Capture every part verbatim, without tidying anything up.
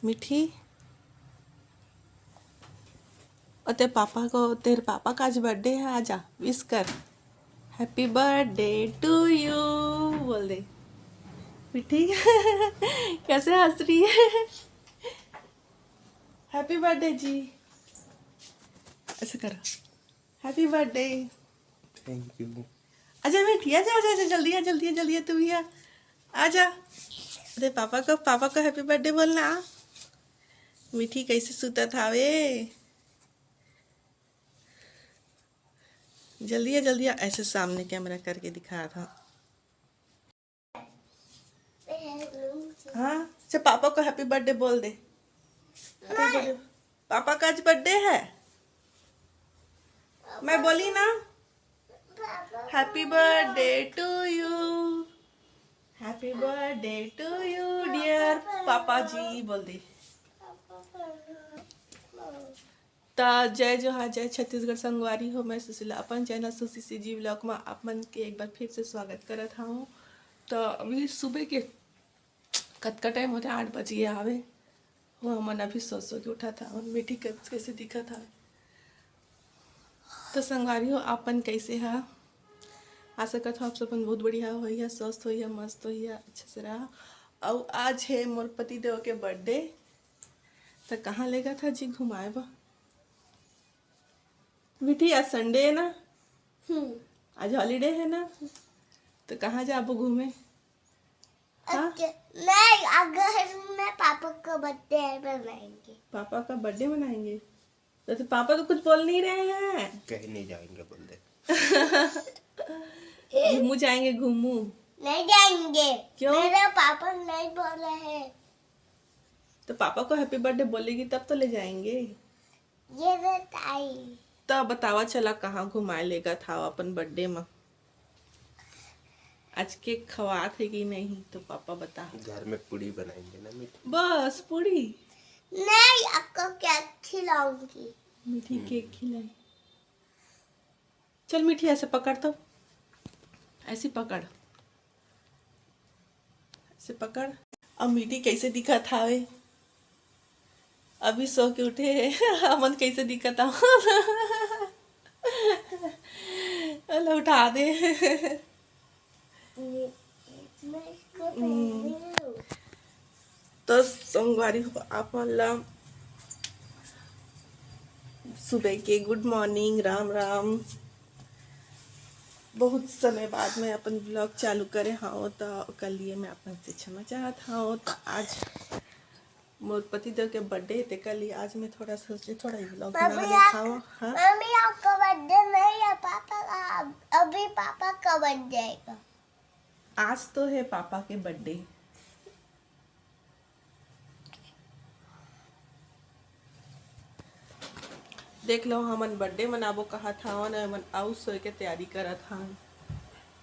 मीठी, और तेरे पापा को, तेरे पापा का आज बर्थडे है, आजा विश कर। Happy birthday to you बोल दे। मीठी कैसे हंस रही है। Happy birthday जी। ऐसे कर, Happy birthday। Thank you। आजा मीठी, आजा, आजा, आजा, जल्दी आ, जल्दी आ, जल्दी आ, तू भी आ, आजा। अरे पापा को, पापा को happy birthday बोलना। मीठी कैसे सुतत हावे। जल्दी आ, जल्दी आ, ऐसे सामने कैमरा करके दिखा था। हाँ, अच्छा पापा को हैप्पी बर्थडे बोल दे। Happy birthday। पापा का आज बर्थडे है। मैं बोली ना, Happy birthday to you, Happy birthday to you dear papa ji बोल दे। त जय जोहार, जय छत्तीसगढ़ संगवारी हो। मैं सुशीला अपन चैनल सुशी सी जी व्लॉग में आप मन के एक बार फिर से स्वागत करत हूँ। तो अभी सुबह के कतका टाइम होते, आठ बज गए हावे। वो हमन अभी सो सो के उठा था और मीठी कैसे दिखा था। तो संगवारी हो, आपन कैसे हा? आशा करत हूँ आप सबन बहुत बढ़िया होइहा, स्वस्थ होइहा, मस्त होइहा, अच्छा से रहा। अउ आज है मोर पति देव के बर्थडे, तो कहाँ लेगा था जी घुमाए बा? मीठी, आज संडे है ना, हम्म आज हॉलीडे है ना, तो कहाँ जाबो घूमे? हाँ? ओके। नहीं, अगर मैं पापा का बर्थडे है बनाएंगे। पापा का बर्थडे मनाएंगे। तो, तो पापा तो कुछ बोल नहीं रहे हैं। कहीं नहीं जाएंगे बोल दे। घूमू जाएंगे, घूमू। नहीं जाएंगे। क्यों? मेरे पापा नहीं बोले हैं। तो पापा को हैप्पी बर्थडे बोलेगी तब तो ले जाएंगे। ये बताई। तो बतावा चला कहाँ घुमाए लेगा था अपन बर्थडे में। आज केक खवात है कि नहीं तो पापा बता। घर में पूड़ी बनाएंगे ना मीठी। बस पूड़ी। नहीं, आपको क्या खिलाऊंगी? मीठी केक खिलाई। चल मीठी ऐसे पकड़ तो, ऐसे पकड़, ऐसे पकड़। अब मीठी कैसे दिखत हावे? अभी सो के उठे है। हमन कैसे दिखत हा? अला उठा दे। मैं इसको पहन रही हूँ। तो संगवारी हो आप मन ला सुबह के गुड मॉर्निंग, राम राम। बहुत समय बाद मैं अपन व्लॉग चालू करे हव, तो ओकर लिए मैं अपन से क्षमा चाहत हव। तो आज मोर पतिदेव के बर्थडे, तेकर लिए आज मैं थोड़ा सोचे थोड़ा व्लॉग बना मम्मी, लेथव। हाँ, मम्मी, आपका बर्थडे नहीं है, पापा का। अभी पापा का बर्थडे आएगा। आज तो है पापा के बर्थडे। देख लो, हमन बर्थडे मनाबो कहत हवन, हमन अउ सोए के तैयारी करत हन।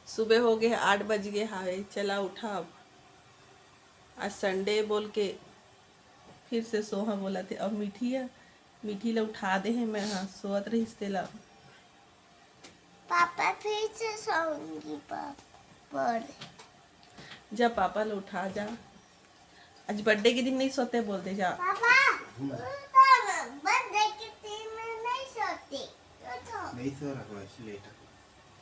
सुबह हो गए, आठ बज गए हावे, चला उठा अब। आज संडे बोल के फिर से सोहा बोलत हे। अब मीठी है, मीठी ला उठा दे हे मैं, हाँ, सोवत रहिस तेला। पापा फिर से सोऊंगी पर, पर। जा पापा ला उठा जा, आज बर्थडे के दिन नहीं सोते बोल दे जा। पापा, उठो ना, बर्थडे के दिन में नहीं सोते। उठो। नहीं सो रहा हूँ, इसलिए लेटा।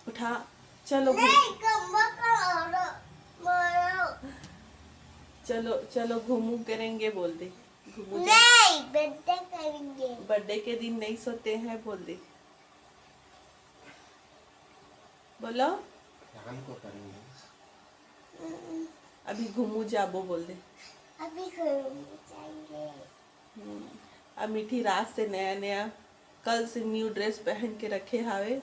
उठा, चलो घूम-, नहीं, कम्बल का ओढ़ो, मोड़ो। चलो चलो घूमू करेंगे बोल दे, घूमू जा। नहीं, बर्थडे करेंगे। बर्थडे के दिन नहीं सोते हैं बोल दे, बोलो। शाम को करेंगे। अभी घूमू जाबो बोल दे। अभी घूमने जाएंगे। हम्म, अब मीठी रात से नया नया, कल से न्यू ड्रेस पहन के रखे हावे,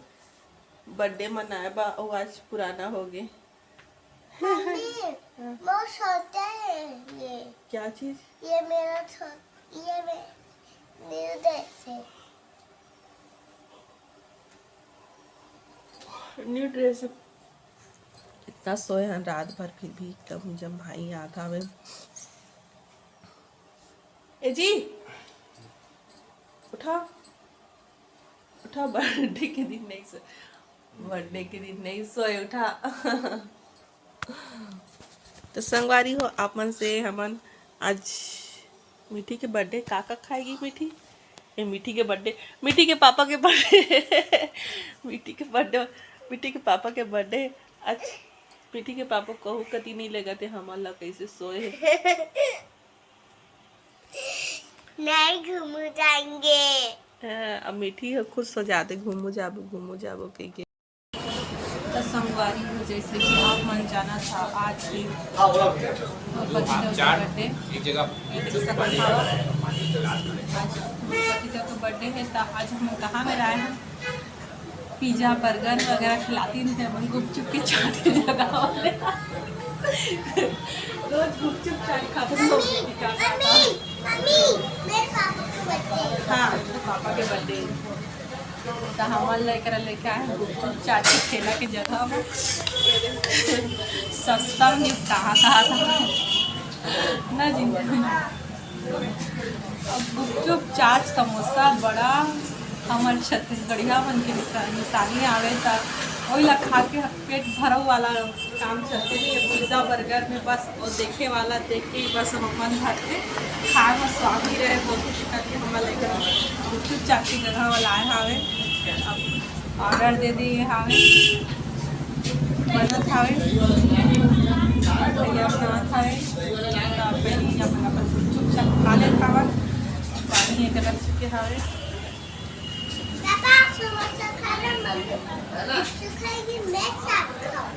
बर्थडे मनाए बा, अउ आज पुराना हो गए। मम्मी, वो छोटा है ये। क्या चीज? ये मेरा छो-, ये मे-, मेरा ड्रेस है। New dress. इतना सोए हन रात भर, फिर भी एकदम जम्भाई याद आवे। ए जी, उठा, उठा, बर्थडे के दिन नहीं सोए, बर्थडे के दिन नहीं सोए, उठा। तो संगवारी हो, आप मन से हमन आज मीठी के बर्थडे का का खाएगी मीठी? ए, मीठी के बर्थडे, मीठी के पापा के बर्थडे मीठी के बर्थडे, मीठी के पापा के बर्थडे। अच्छा, मीठी के पापा कहू कती नहीं लेगा ते हमन ला कैसे सोए हे। नहीं घूमू जाएंगे। हाँ, अब मीठी ह खुश हो जाते, घूमू जाबो, घूमू जाबो कह के। तो संगवारी हो, जैसे कि आप मन जाना था, आज भी पति देव के बर्थडे, ये देख सकत हव, आज पति देव के बर्थडे है। तो आज हम कहाँ में आए हैं, पिज्जा बर्गर वगैरह खिलाती नहीं थे, हम गुपचुप के चाट के जगह वाले रोज गुपचुप चाट खाते थे। मम्मी, मम्मी, मेरे पापा के बर्थडे। हाँ, तो पापा के बर्थडे। तो हमन ला एकरा लेके आए हैं गुपचुप चाट के ठेला के जगह में। सस्ता में निपटा कहा था ना जी। अब गुपचुप, चाट, समोसा, बड़ा हमर छत्तीसगढ़िया मन के निशा-, निशानी आवे, त ओही ला खा के पेट भरऊ वाला काम चलते नहीं है। पिज्जा बर्गर में बस वो देखे वाला देख के ही बस हम अपन घर के खाए में स्वाद ही रहे, बहुत कुछ करके हमारे लेकर गुपचुप चाट के जगह वाला आए हावे। अब ऑर्डर दे दिए हावे, बनत हावे, भैया बनावत हावे। तो पहले अपन अपन गुपचुप चाट खा लेत हावन, पानी एक रख चुके हावे। पापा समोसा खा रहा, मम्मी गुपचुप खाएगी, मैं चाट खाऊं।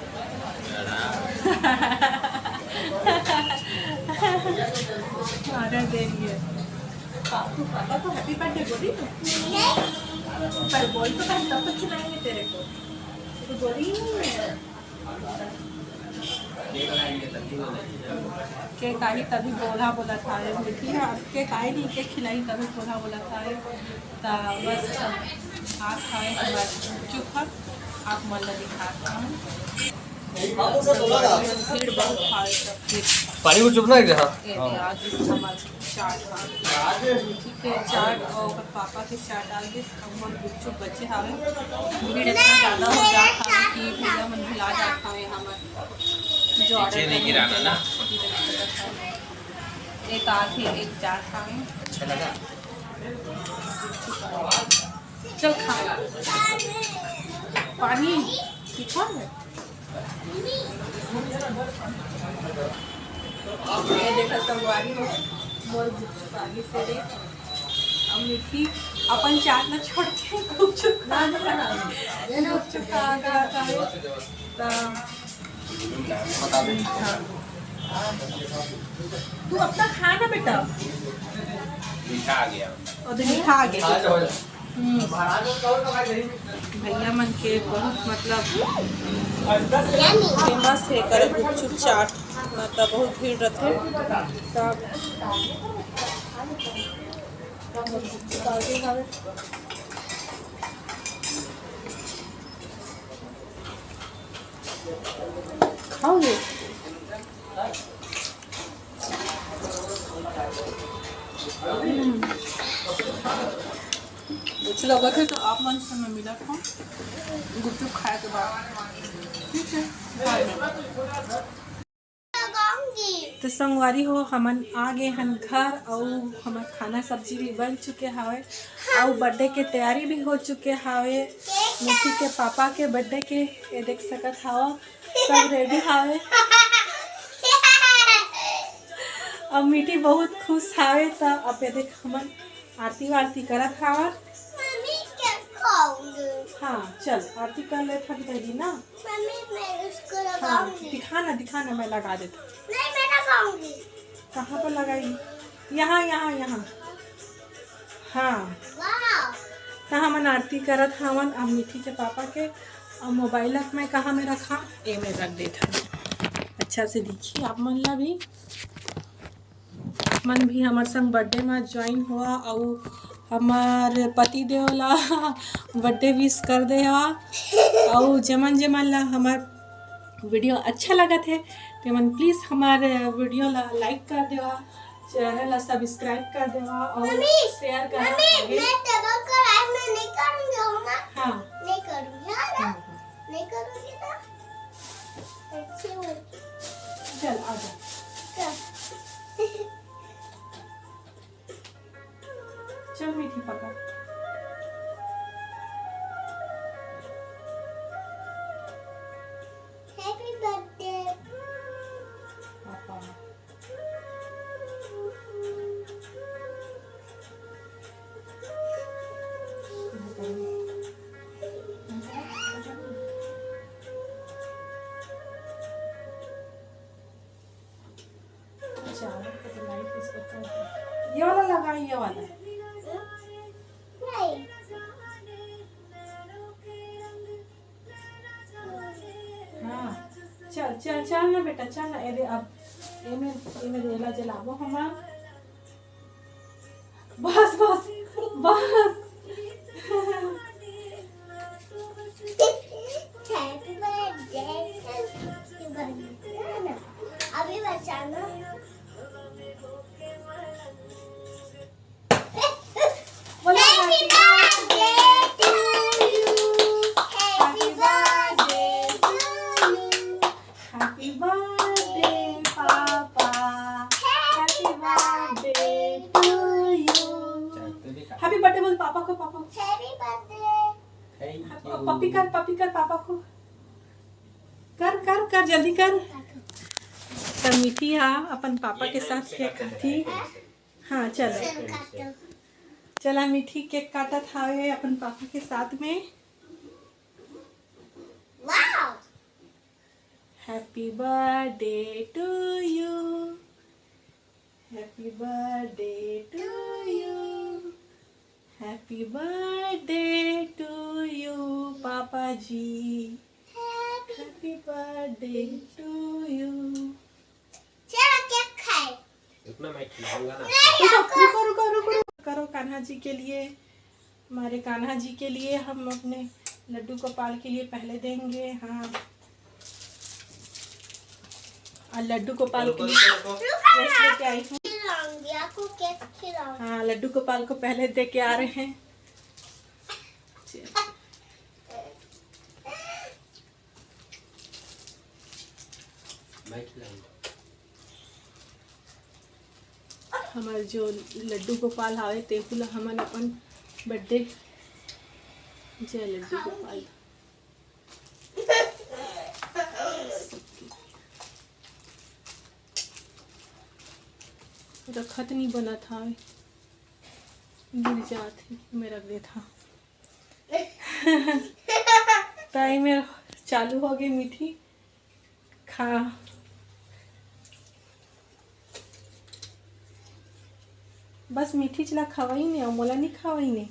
ऑर्डर दे दिए। पापा, पापा को हैप्पी बर्थडे बोली ना? पर बोल तो, तब तो खिलाएंगे तेरे को। तो बोली ही नहीं है। केक आई तभी बोला था, मीठी है, अब केक आई नहीं, केक खिलाई तभी बोला, बोला था। तो बस आप खाए, बस चुप है, आप मन ला दिखा खाओ। भीड़ बहुत था, सब भीड़। पानी को चुपना है क्या? हाँ। ये दे, आज इस हमारे चाट, हाँ। ठीक है, चाट और ओकर पापा के चाट डाल दे, हम गुपचुप बचे हावे। भीड़ इतना ज्यादा हो जात हावे कि भैया मन भुला जात हावे हमर जो ऑर्डर करे गिराना ना। एक आथे, एक जात हावे। अच्छा लगा। चल खा। पानी, ठीक है? ये देखा संगवारी हो, मोर गुपचुप आगे से रे। अब मिट्टी अपन चाट ना छोड़ के गुपचुप खा, गुपचुप खा, खा, खा। तो बता दे। तू अपना खा ना बेटा। मीठा आ गया। और मीठा आ गया। हम्म। भैया मन के बहुत मतलब फेमस है कर गुपचुप चाट, मतलब बहुत भीड़ रहते। तब खाओगे? हम्म। कुछ लगत है तो आप मन से मैं मिलत हूँ गुपचुप खाए के बाद। ठीक है, bye। तो संगवारी हो, हमन आ गए हन घर, अउ हमर खाना सब्जी भी बन चुके हावे, अउ बर्थडे के तैयारी भी हो चुके हावे। मिठी के पापा के बर्थडे के, ये देख सकत हावा, सब रेडी हावे। अब मिठी बहुत खुश हावे, त अब ये देख हमन आरती वारती करत हावन। मम्मी, क्या खाऊंगी? हाँ, चल आरती कर ले थक देगी ना। मम्मी, मैं उसको हाँ, लगाऊंगी। दिखा ना, दिखा ना, मैं लगा देता। नहीं, मैं लगाऊंगी। कहाँ पर लगाएगी? यहाँ, यहाँ, यहाँ। हाँ, वाह। त हमन आरती करत हावन। अब मिठी के पापा के अब मोबाइल मैं कहाँ में रखा, ए में रख देत हन। अच्छा से दिखी आप मन ला भी। मन भी हमर संग बर्थडे में ज्वाइन हुआ, अउ हमर पति देव ला बर्थडे विश कर दे हवा। अउ जेमन जेमन ला हमर वीडियो अच्छा लगत है, तेमन प्लीज हमर वीडियो ला लाइक कर देवा, चैनल ला सब्सक्राइब कर देवा और मम्मी, शेयर करना। मम्मी, मैं टेबल को राइट में नहीं करूंगी हूँ ना। हाँ, नहीं करूंगी, है ना? हाँ, हाँ। नहीं करूंगी ना। अच्छी हो। चल आ जा। क्या? चल मीठी पकड़। Happy birthday. पापा। ये वाला लगा, ये वाला। हाँ, चल चल चल ना बेटा, चल ना। एदे अब एमे एमे रेला जलाबो हमन। बस बस बस। Happy birthday. अभी बचाना। बोलो Happy happy birthday to you. Happy birthday to you. Happy birthday papa. Happy birthday to you। Happy birthday बोल पापा को, पापा को। Happy birthday. पप्पी कर, पप्पी कर पापा को। कर कर कर, जल्दी कर। तो मीठी हा अपन पापा के साथ केक खाती। हाँ चलो, चल काटो. चला मीठी केक काटत हावे अपन पापा के साथ में। Wow. Happy birthday to you. Happy birthday to you. Happy birthday to you पापा जी. Happy birthday to you. चलो केक खाए. रुकना, मैं खिलाऊंगा ना. रुको रुको रुको रुको. करो कान्हा जी के लिए, हमारे कान्हा जी के लिए हम अपने लड्डू गोपाल के लिए पहले देंगे. हाँ, और लड्डू गोपाल के लिए रुको, रुको. ड्रेस लेके आई हूँ. खिलाऊंगी आपको, केक खिलाऊंगी. हाँ, लड्डू गोपाल को पहले दे के आ रहे हैं. मैं खिलाऊंगा. हमार जो लड्डू गोपाल हावे तेहू ला हमन अपन बर्थडे, जय लड्डू गोपाल. रखत नहीं बनत हावे, गिर जात हे, मैं रख देत हा. टाइम चालू हो गए मीठी खा. बस मीठी चला खवाई ने, मोला नहीं खवाई ने.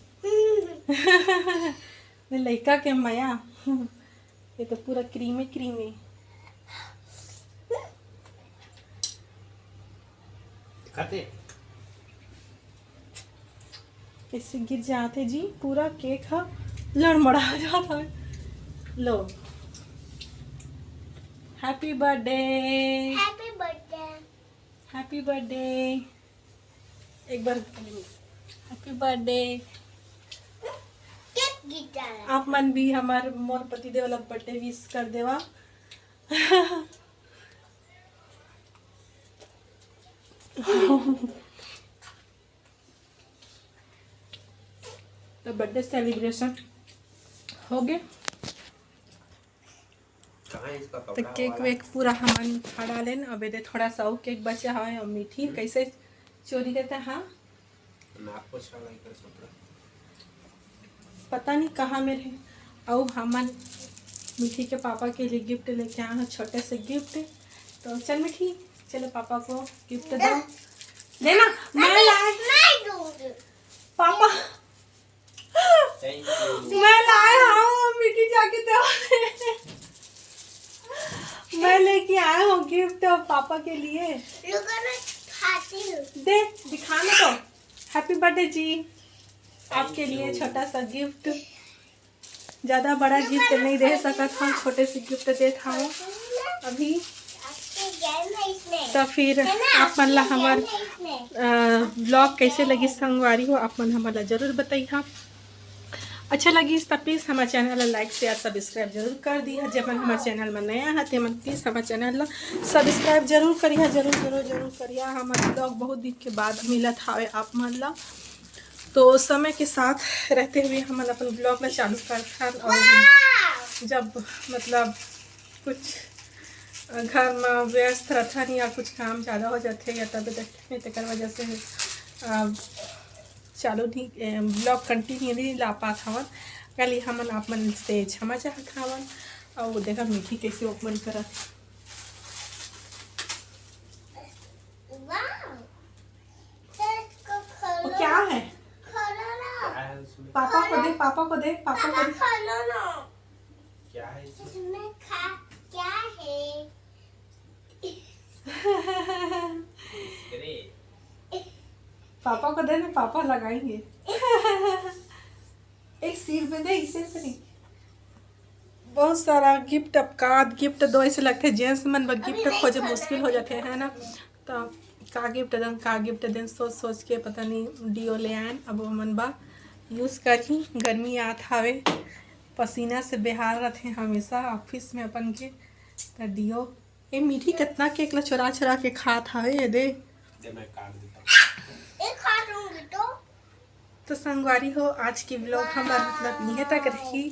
मैं लइका के मया. ये तो पूरा क्रीमे क्रीमे. खाते. कैसे गिर जाते जी, पूरा केक हा लड़मड़ा जाता है. लो, happy birthday. Happy birthday. Happy birthday. एक बार हैप्पी बर्थडे. केक गिर जा रहा है. आप मन भी हमार मोर पतिदेव ला बर्थडे विश कर देवा. तो बर्थडे सेलिब्रेशन हो गए. कहाँ है इसका तो कपड़ा केक वाला? वेक पूरा हमन खा डालेन. अब एदे थोड़ा सा अउ केक बचा हवे. और मीठी कैसे चोरी करता, हाँ, नाक को छाला इधर से पूरा. पता नहीं कहाँ में रहे. अउ हमन मीठी के पापा के लिए गिफ्ट लेके आए हैं, छोटे से गिफ्ट. तो चल मीठी, चलो पापा को गिफ्ट दो. देना, मैं लाए. मैं दूंगी. Papa, Thank you. मैं लाए हूँ मीठी जाके दे. मैं लेके आया हूँ गिफ्ट पापा के लिए. रुको, मैं खाती हूँ. दे, दिखाना तो. हैप्पी बर्थडे जी. आपके लिए छोटा सा गिफ्ट. ज्यादा बड़ा गिफ्ट नहीं दे सकत हूँ, छोटे से गिफ्ट देत हूँ अभी. आपके गैल में इसमें. तो फिर है ना? आप मन ला आपके हमार गैल में इसमें. व्लॉग कैसे लगिस संगवारी हो, आप मन हमन ला जरूर बताइहा. अच्छा लगिस तो प्लीज हमारे चैनल ला लाइक, शेयर, सब्सक्राइब जरूर कर दिहा. जेमन हमारे चैनल में नया है तेमन प्लीज हमारे चैनल ला सब्सक्राइब जरूर करिहा, जरूर जरूर जरूर करिहा. हमार व्लॉग बहुत दिन के बाद मिलत हावे आप मन ला. तो समय के साथ रहते हुए हमन अपन vlog ला चालू करथन, और जब मतलब कुछ घर में व्यस्त रहथन या कुछ काम ज़्यादा हो जाथे या तबीयत नहीं, तेकर वजह से अ, चालू नहीं, vlog continue नहीं ला पात हवन। कल हमन आप मन से क्षमा चाहत हवन। और देखा मीठी कैसे open करत। वो क्या है? पापा को दे, पापा को दे, पापा को दे। क्या है इसमें? इसमें खा क्या है? अरे पापा को दे ना, पापा लगाएंगे। एक सिर में दे, इसे से नहीं। बहुत सारा गिफ्ट, अब का गिफ्ट दो, ऐसे लगथे जेंट्स मन बर गिफ्ट खोजे मुश्किल हो जाथे, है ना? तो का गिफ्ट देन, का गिफ्ट देन, सोच सोच के पता नहीं डियो ले आयन। अब ओमन बा यूज करही, गर्मी आत हावे, पसीना से बेहाल रथे हमेशा ऑफिस में अपन के। त डियो, ए मीठी कितना केक ला चुरा चुरा के खात हावे, ये दे। दे मैं काट देता हूँ। एक खा लूंगी तो। तो संगवारी हो, आज की vlog हमर मतलब इहे तक रही,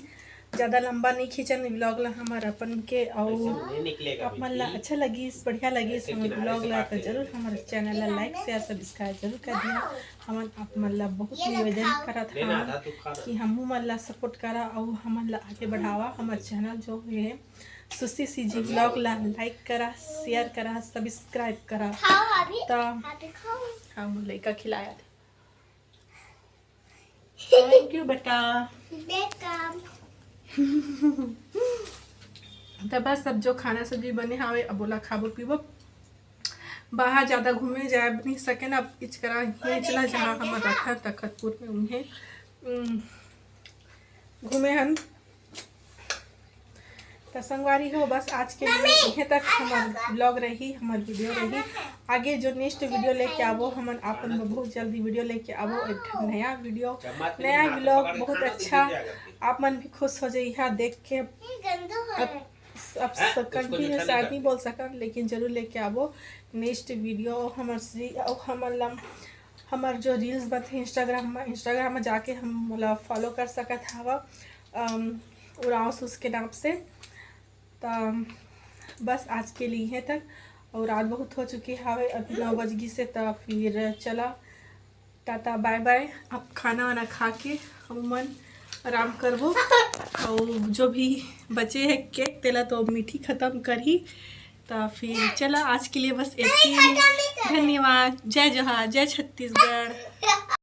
ज़्यादा लंबा नहीं खींचन vlog ला हमर अपन के। और ऐसे नहीं निकलेगा आप मन ला बेटी। अच्छा लगिस, बढ़िया लगिस ऐसे हमर किनारे vlog से ला, काट तो लेंगे। जरूर हमर channel ला like, share, subscribe जरूर कर दिया। हमन आप मन ला बहुत निवेदन करत लेना हन था तू खाना। कि हमू मन ला support करा और हमन ला आगे बढ़ावा। हमर channel जो है सुशी सीजी vlog ला like करा, share करा, subscribe करा। खाओ अभी। तो अभी खाओ। हम लइका खिलाया थे। Thank you बेटा। Welcome। तो बस अब जो खाना सब्जी बने हावे, अब ओला खाबो पीबो। बाहर ज़्यादा घूमे जाए नहीं सके ना, अब इचकरा ये चला जहाँ हमर रखा तखतपुर में उन्हें, उम, घूमे हन। तो संगवारी हो, बस आज के लिए इहे तक हमर vlog रही, हमर video रही। आगे जो next video लेके आबो हमन, आप मन बर बहुत जल्दी video लेके आबो, एक ठन नया video, नया vlog, बहुत अच्छा। आप मन भी खुश हो जाइहा देख के। ये गंदू है। अब सब कंटिन्यू शायद नहीं बोल सकन, लेकिन जरूर लेके आबो next video। हमर श्री और हमर लम हमर जो reels बनथे Instagram में, Instagram में जाके हम मोला follow कर सकत हवा, अम, उरांव सूस के नाम से। तो बस आज के लिए इहे तक, और रात बहुत हो चुकी हावे, अभी नौ बज गई से। तो फिर चला, टाटा बाय बाय। अब खाना वाना खा के हम मन आराम करबो, और जो भी बचे है केक तेला तो मीठी खत्म करही। तो फिर चला, आज के लिए बस इतनी। धन्यवाद। जय जोहार, जय छत्तीसगढ़।